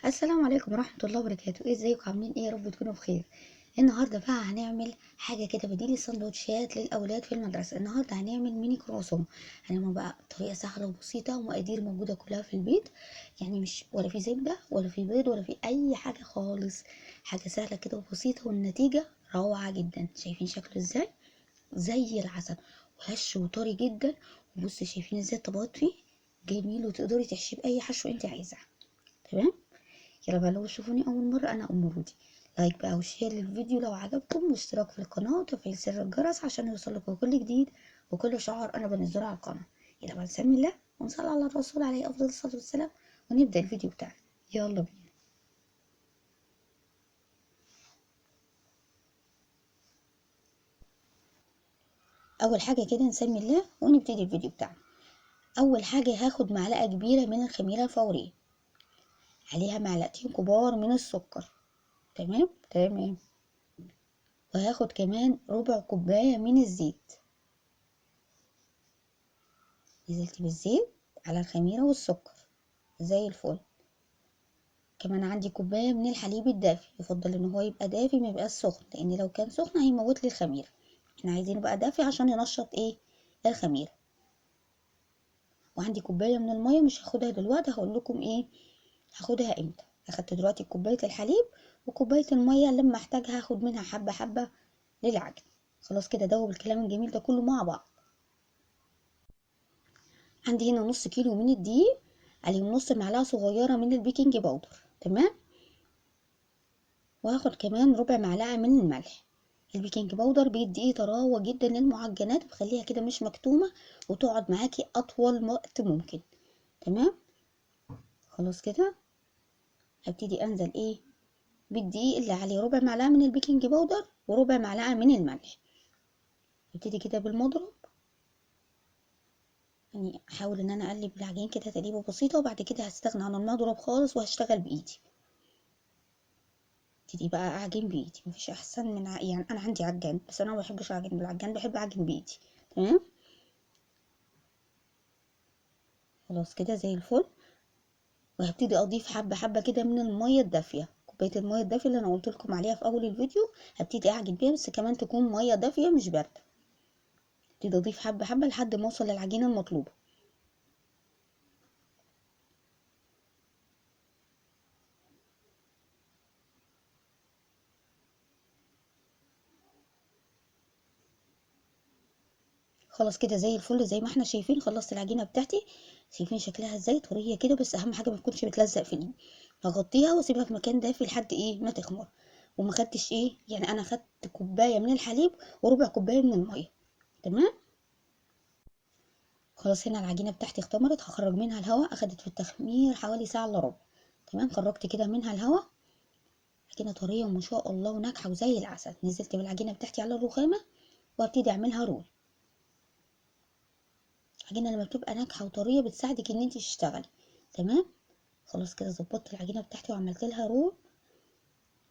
السلام عليكم ورحمة الله وبركاته. ازيكم عاملين ايه؟ يا رب تكونوا بخير. النهارده بقى هنعمل حاجة كده بديل السندوتشات للأولاد في المدرسة. النهارده هنعمل ميني كرواسون. هنعمل بقى بطريقة سهلة وبسيطة ومقادير موجودة كلها في البيت، يعني مش ولا في زبدة ولا في بيض ولا في أي حاجة خالص، حاجة سهلة كده وبسيطة والنتيجة روعة جدا. شايفين شكله ازاي؟ زي العسل وهش وطري جدا. وبصوا شايفين ازاي الطبقات فيه جميل، وتقدري تحشيه بأي حشو انت عايزاه. تمام، يلا بقى لو تشوفوني اول مرة، انا ام رودي. like بقى و share للفيديو لو عجبكم، واشتراك في القناة وتفعيل زر الجرس عشان يوصلكم كل جديد وكل شعار انا بنزله على القناة. يلا بقى نسمي الله ونصلي على الرسول عليه افضل الصلاة والسلام ونبدا الفيديو بتاعنا. يلا بينا. اول حاجة كده نسمي الله ونبتدي الفيديو بتاعنا. اول حاجة هاخد معلقه كبيرة من الخميره الفورية، عليها معلقتين كبار من السكر. تمام تمام. وهاخد كمان ربع كوباية من الزيت. نزلت بالزيت على الخميره والسكر زي الفل. كمان عندي كوباية من الحليب الدافي، يفضل ان هو يبقى دافي ما يبقاش سخن، لان لو كان سخن هيموت لي الخميره. احنا عايزينه بقى دافي عشان ينشط ايه الخميره. وعندي كوباية من المية، مش هاخدها دلوقتي، هقول لكم ايه هاخدها امتى. اخدت دلوقتي كوباية الحليب وكوبايه المية، لما احتاجها هاخد منها حبه حبه للعجن. خلاص كده دوب الكلام الجميل ده كله مع بعض. عندي هنا نص كيلو من الدقيق، عليهم نص معلقه صغيرة من ال baking powder. تمام. وهاخد كمان ربع معلقه من الملح. ال baking powder بيدي ايه طراوه جدا للمعجنات، وبيخليها كده مش مكتومة وتقعد معاكي اطول وقت ممكن. تمام. خلاص كده هبتدي انزل ايه بالدقيق اللي عليه ربع معلقه من ال baking powder وربع معلقه من الملح. هبتدي كده بالمضرب، يعني احاول ان انا اقلب العجين كده تقليبه بسيطة، وبعد كده هستغنى عن المضرب خالص وهشتغل بايدي. ابتدي بقى اعجن بايدي، مفيش احسن من يعني انا عندي عجان بس انا ما بحبش اعجن بالعجان، بحب اعجن بايدي. تمام. خلاص كده زي الفل. وهبتدي اضيف حبه حبه كده من المية الدافيه، كوباية المية الدافيه اللي انا قلت لكم عليها في اول الفيديو هبتدي اعجن بيها، بس كمان تكون مية دافيه مش باردة. هبتدي اضيف حبه حبه لحد ما اوصل للعجينه المطلوبة. خلاص كده زي الفل، زي ما احنا شايفين خلصت العجينة بتاعتي. شايفين شكلها ازاي؟ طرية كده، بس اهم حاجة ما تكونش بتلزق في الايد. هغطيها واسيبها في مكان دافي لحد ايه ما تخمر. وما خدتش ايه، يعني انا خدت كوباية من الحليب وربع كوباية من المية. تمام. خلاص هنا العجينة بتاعتي اختمرت، هخرج منها الهواء. اخدت في التخمير حوالي ساعة الا ربع. تمام. خرجت كده منها الهواء، عجينه طرية وما شاء الله وناجحة وزي العسل. نزلت بالعجينه بتاعتي على الرخامه وابتدي اعملها رول. العجينة لما بتبقى ناجحة وطريه بتساعدك ان انت تشتغلي. تمام. خلاص كده ظبطت العجينة بتاعتي وعملت لها رول،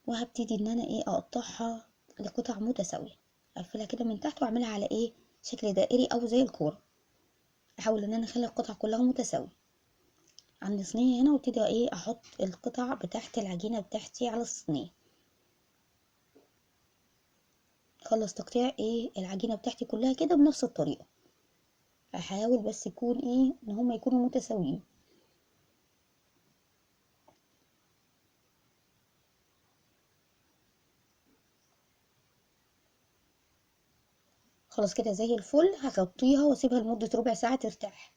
وهبتدي ان انا ايه اقطعها لقطع متساوية. اقفلها كده من تحت واعملها على ايه شكل دائري او زي الكورة. احاول ان انا اخلي القطع كلها متساوية. عندي صينية هنا، وابتدي ايه احط القطع بتاعت العجينة بتاعتي على الصينية. اخلص تقطيع ايه العجينة بتاعتي كلها كده بنفس الطريقة. احاول بس يكون ايه ان هما يكونوا متساويين. خلاص كده زي الفل. هغطيها واسيبها لمدة ربع ساعة ترتاح.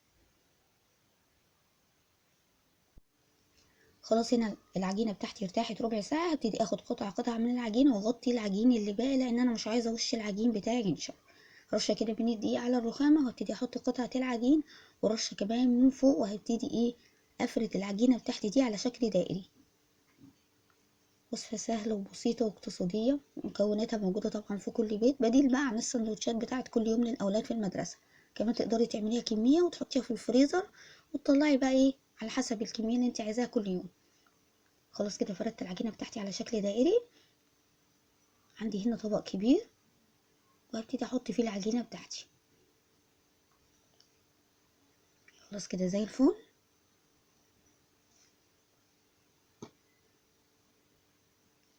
خلاص هنا العجينة بتاعتي ارتاحت ربع ساعة. هبتدي اخد قطعة قطعة من العجين واغطي العجين اللي باقي، لان انا مش عايزة وش العجين بتاعي ينشف. رشه كده من الدقيق على الرخامه، وهبتدي احط قطعه العجين ورشه كمان من فوق، وهبتدي ايه افرد العجينة بتاعتي دي على شكل دائري. وصفه سهلة وبسيطة واقتصادية، مكوناتها موجودة طبعا في كل بيت، بديل بقى عن السندوتشات بتاعت كل يوم للاولاد في المدرسة. كمان تقدري تعمليها كمية وتحطيها في الفريزر وتطلعي بقى ايه على حسب الكمية اللي انت عايزاها كل يوم. خلاص كده فردت العجينة بتاعتي على شكل دائري. عندي هنا طبق كبير وهبتدي احط فيه العجينة بتاعتي. خلاص كده زي الفل.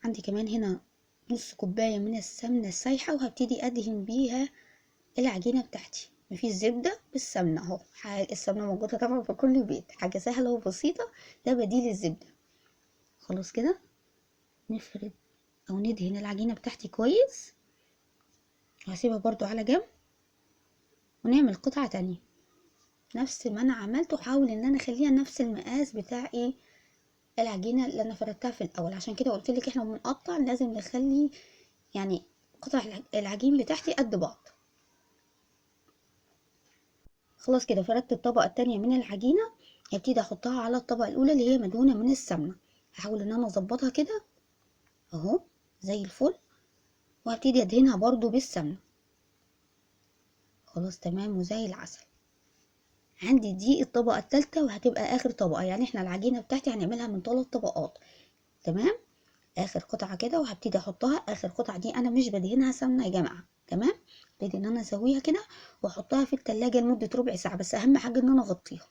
عندي كمان هنا نص كوباية من السمنة السايحه، وهبتدي ادهن بيها العجينة بتاعتي. مفيش زبدة، بالسمنه اهو، السمنة موجودة طبعا في كل بيت، حاجة سهلة وبسيطة، ده بديل الزبدة. خلاص كده نفرد او ندهن العجينة بتاعتي كويس، وهسيبها برضو على جنب. ونعمل قطعه تانية نفس ما انا عملته، حاول ان انا اخليها نفس المقاس بتاع ايه العجينة اللي انا فردتها في الاول. عشان كده قلت لك احنا بنقطع لازم نخلي يعني قطع العجين بتاعتي قد بعض. خلاص كده فردت الطبقة التانية من العجينة، هبتدي احطها على الطبقة الاولى اللي هي مدهونه من السمنة. هحاول ان انا اظبطها كده اهو زي الفل، وهبتدي ادهنها برضو بالسمنه. خلاص تمام وزي العسل. عندي دي الطبقة الثالثة وهتبقى اخر طبقه، يعني احنا العجينة بتاعتي هنعملها من 3 طبقات. تمام، اخر قطعه كده وهبتدي احطها. اخر قطعه دي انا مش بدهنها سمنه يا جماعة. تمام، ابتدي ان انا اسويها كده واحطها في التلاجة لمدة ربع ساعة، بس اهم حاجة ان انا اغطيها.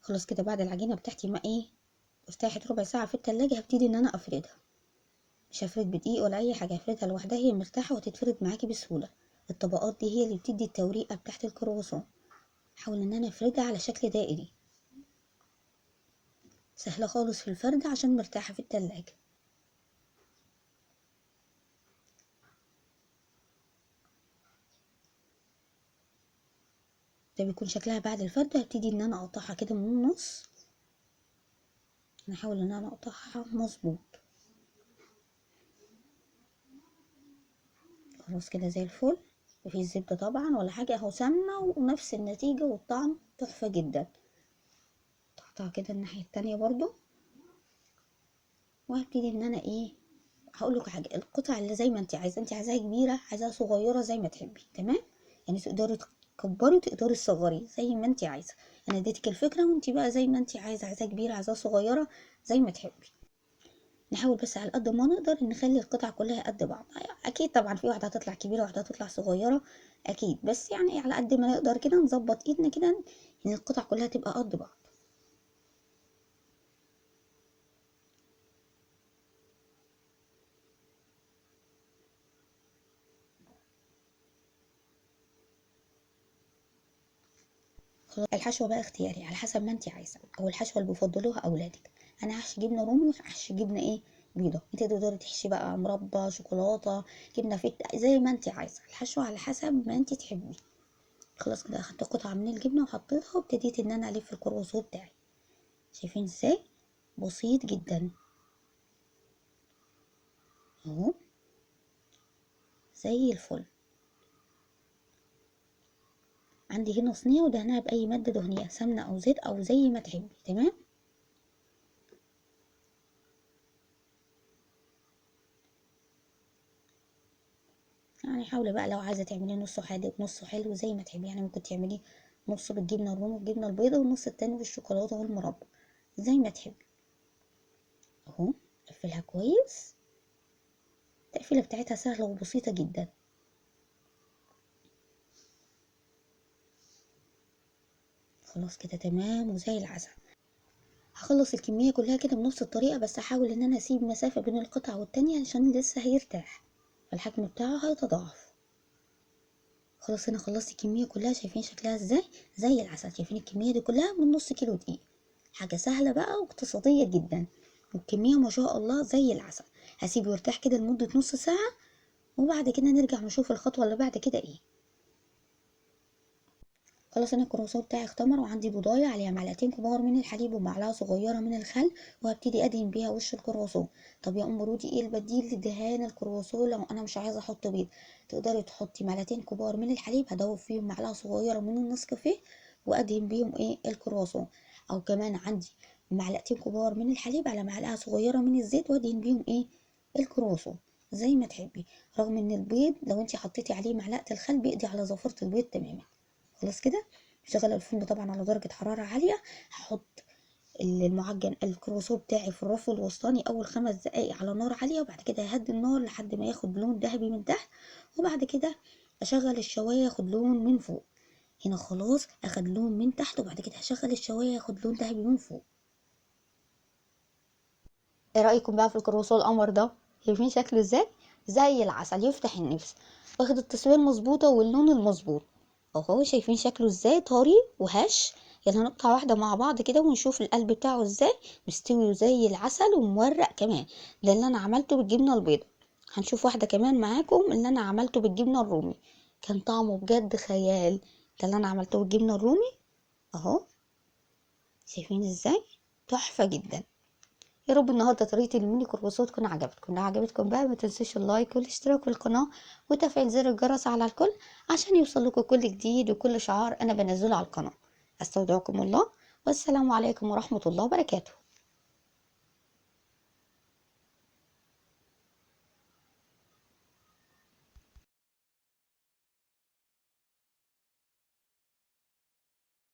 خلاص كده بعد العجينة بتاعتي ما ايه ارتاحت ربع ساعة في التلاجة، هبتدي ان انا افردها. مش هفرد بدقيق ولا اي حاجة، هفردها لوحدها، هي مرتاحة وتتفرد معاكي بسهولة. الطبقات دي هي اللي بتدي التوريقه بتاعت الكرواسون. حاول ان انا افردها على شكل دائري، سهلة خالص في الفرد عشان مرتاحة في التلاجة. ده بيكون شكلها بعد الفرد. هبتدي ان انا اقطعها كده من النص، انا احاول ان انا اقطعها مظبوط. خلاص كده زي الفل، مفيش زبدة طبعا ولا حاجة، اهو سمنه ونفس النتيجة والطعم تحفة جدا. قطعتها كده الناحية التانية برضو، وهبتدي ان انا ايه هقول لكم حاجة، القطع اللي زي ما انت عايزه، انت عايزاها كبيرة عايزاها صغيرة زي ما تحبي. تمام، يعني تقدري تكبري وتقدري تصغري زي ما انت عايزه. انا اديتك الفكرة وانت بقى زي ما انت عايزه، عايزاها كبيرة عايزاها صغيرة زي ما تحبي. نحاول بس على قد ما نقدر نخلي القطع كلها قد بعض. اكيد طبعا في واحدة هتطلع كبيرة وواحدة هتطلع صغيرة اكيد، بس يعني على قد ما نقدر كده نظبط ايدنا كده ان القطع كلها تبقى قد بعض. الحشوه بقى اختياري على حسب ما انت عايزه، او الحشوه اللي بيفضلوها اولادك. انا هحشي جبنه رومي وهحشي جبنه ايه بيضة، انت تقدري تحشي بقى مربى، شوكولاتة، جبنه فت، زي ما انت عايزه، الحشوه على حسب ما انت تحبي. خلاص كده اخدت قطعه من الجبنة وحطيتها، وابتديت ان انا الف الكرواسون بتاعي. شايفين ازاي؟ بسيط جدا اهو زي الفل. عندي هنا صينية ودهنها باي مادة دهنية، سمنه او زيت او زي ما تحبي. تمام، يعني حاولي بقى لو عايزه تعملي نصه حادق ونصه حلو زي ما تحبي، يعني ممكن تعملي نص بالجبنه الرومي والجبنه البيضاء والنص التاني بالشوكولاته والمربى زي ما تحبي. اهو قفلها كويس، التقفيله بتاعتها سهلة وبسيطة جدا. خلاص كده تمام وزي العسل. هخلص الكمية كلها كده بنفس الطريقة، بس هحاول ان انا اسيب مسافة بين القطعة والتانية عشان لسه هيرتاح فالحجم بتاعه هيتضاعف. خلاص انا خلصت الكمية كلها، شايفين شكلها ازاي؟ زي العسل. شايفين الكمية دي كلها من نص كيلو دقيق، حاجة سهلة بقى واقتصادية جدا، والكميه ما شاء الله زي العسل. هسيبه يرتاح كده لمدة نص ساعة، وبعد كده نرجع نشوف الخطوة اللي بعد كده ايه. خلاص انا الكرواسون بتاعي اختمر، وعندي بضايه عليها معلقتين كبار من الحليب ومعلقة صغيرة من الخل، وهبتدي ادهن بيها وش الكرواسون. طب يا ام رودي ايه البديل لدهان الكرواسون لو انا مش عايزه احط بيض؟ تقدري تحطي معلقتين كبار من الحليب، هدوب فيهم معلقه صغيرة من النسكافيه وادهن بيهم ايه الكرواسون. او كمان عندي معلقتين كبار من الحليب على معلقه صغيرة من الزيت وادهن بيهم ايه الكرواسون زي ما تحبي. رغم ان البيض لو انت حطيتي عليه معلقه الخل بيقضي على زفره البيض تماما. خلاص كده شغالة الفرن طبعا على درجه حرارة عالية. هحط المعجن الكرواسون بتاعي في الرف الوسطاني اول 5 دقايق على نار عالية، وبعد كده ههدي النار لحد ما ياخد لون ذهبي من تحت، وبعد كده اشغل الشوايه ياخد لون من فوق. هنا خلاص اخد لون من تحت، وبعد كده هشغل الشوايه ياخد لون ذهبي من فوق. ايه رايكم بقى في الكرواسون القمر ده؟ شايفين شكله ازاي؟ زي العسل، يفتح النفس، واخد التسوية المظبوطه واللون المظبوط اهو. شايفين شكله ازاي؟ طري وهش. يلا نقطع واحدة مع بعض كده ونشوف القلب بتاعه ازاي، مستوي زي العسل ومورق كمان. ده اللي انا عملته بالجبنه البيضاء. هنشوف واحدة كمان معاكم اللي انا عملته بالجبنه الرومي، كان طعمه بجد خيال. ده اللي انا عملته بالجبنه الرومي اهو، شايفين ازاي؟ تحفة جدا. يا رب النهارده طريقه الميني كرواسون تكون عجبتكم. لو عجبتكم بقى ما تنسوش ال like والاشتراك في القناة وتفعيل زر الجرس على الكل عشان يوصلكم كل جديد وكل شعار انا بنزله على القناة. استودعكم الله، والسلام عليكم ورحمة الله وبركاته.